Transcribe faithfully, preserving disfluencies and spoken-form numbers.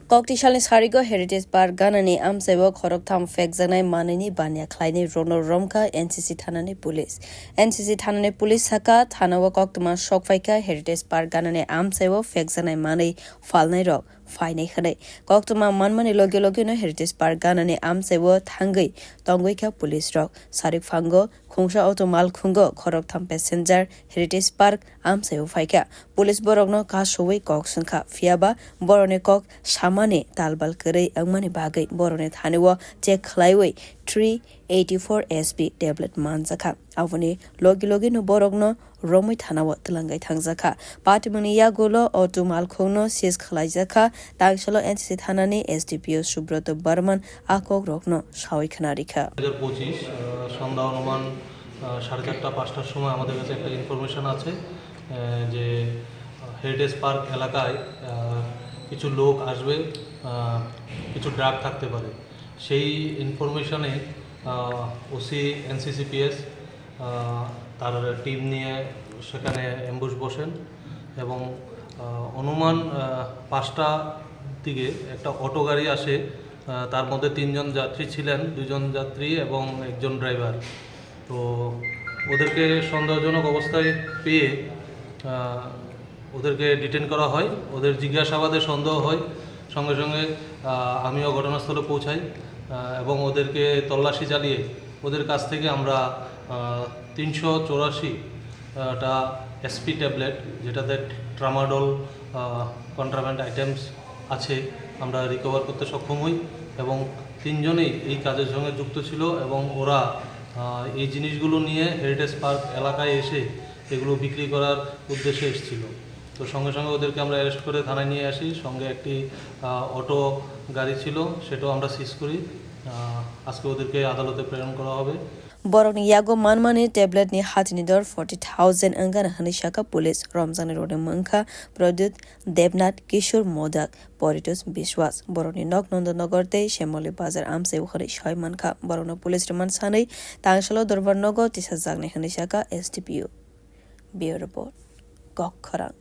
Koktisalni sarigo Heritage Park ganani amchaio khoroktham phekjaknai manwini baniya khlainai rokno romkha N C C thanani police. N C C thanani police saka, thanao koktwma sok phaikha Heritage Park ganani amchaio phekjaknai manwi phalnai rok phainai hwnwi. Koktwma manmani logi logino Heritage Park ganani amchaio thangwi tongwi kha police rok. Sarik phango khungsa auto malkhungo khoroktham passenger Heritage Park amchaio phaikha. Police borokno kasowi kok swngkha, phiyaba borokni kok samani talbal kwrwi wngmani bagwi borokni thanio check khlaiwi three eighty four S P tablet manjakha. Aboni logi logino borokno romwi thanao twlangwi thangjakha. Patimungni yagulo auto malkhungno seize khlaijakha. Tangsalo N C C thanani S D P O Subroto Barman a kokrokno sawi khwnarikha. দুই হাজার পঁচিশ, আহ, সন্ধ্যা অনুমান, আহ, সাড়ে চারটা পাঁচটার সময় আমাদের কাছে একটা ইনফরমেশন আছে, আহ, যে হেরিটেজ পার্ক এলাকায়, আহ, কিছু লোক আসবে, আহ, কিছু ড্রাগ থাকতে পারে। সেই ইনফরমেশনে, আহ, ওসি এনসিসিপিএস, আহ, তার টিম নিয়ে সেখানে অ্যাম্বুশ বসেন এবং, আহ, অনুমান, আহ, পাঁচটা দিকে একটা অটো গাড়ি আসে। আহ, তার মধ্যে তিনজন যাত্রী ছিলেন, দুজন যাত্রী এবং একজন ড্রাইভার। তো ওদেরকে সন্দেহজনক অবস্থায় পেয়ে, আহ, ওদেরকে ডিটেন করা হয়। ওদের জিজ্ঞাসাবাদে সন্দেহ হয়, সঙ্গে সঙ্গে, আহ, আমিও ঘটনাস্থলে পৌঁছাই, আহ, এবং ওদেরকে তল্লাশি চালিয়ে ওদের কাছ থেকে আমরা, আহ, তিনশো চৌরাশি, আহ, টা এসপি ট্যাবলেট, যেটাতে ট্রামাডল, আহ, কন্ট্রাব্যান্ড আইটেমস আছে, আমরা রিকভার করতে সক্ষম হই এবং তিনজনেই এই কাজের সঙ্গে যুক্ত ছিল এবং ওরা, আহ, এই জিনিসগুলো নিয়ে হেরিটেজ পার্ক এলাকায় এসে এগুলো বিক্রি করার উদ্দেশ্যে এসেছিল। তো সঙ্গে সঙ্গে ওদেরকে আমরা অ্যারেস্ট করে থানায় নিয়ে আসি। সঙ্গে একটি, আহ, অটো গাড়ি ছিল, সেটাও আমরা সিজ করি। আহ, আজকে ওদেরকে আদালতে প্রেরণ করা হবে। Borokni yago manmani tabletni hatini dor forty thousand wngkha hwnwi sakha police. Romjaknairokni wngkha Pradyut Debnath, Kishore Modak, Poritos Biswas. Borokni nok Nandanagar tei Shemoli Bazar amchaio hwnwi sawi mankha. Borokno police remand sanwi tangsalo dorbar nogo tisajaknai hwnwi sakha S D P O. Bureau Report, Kokkhorang.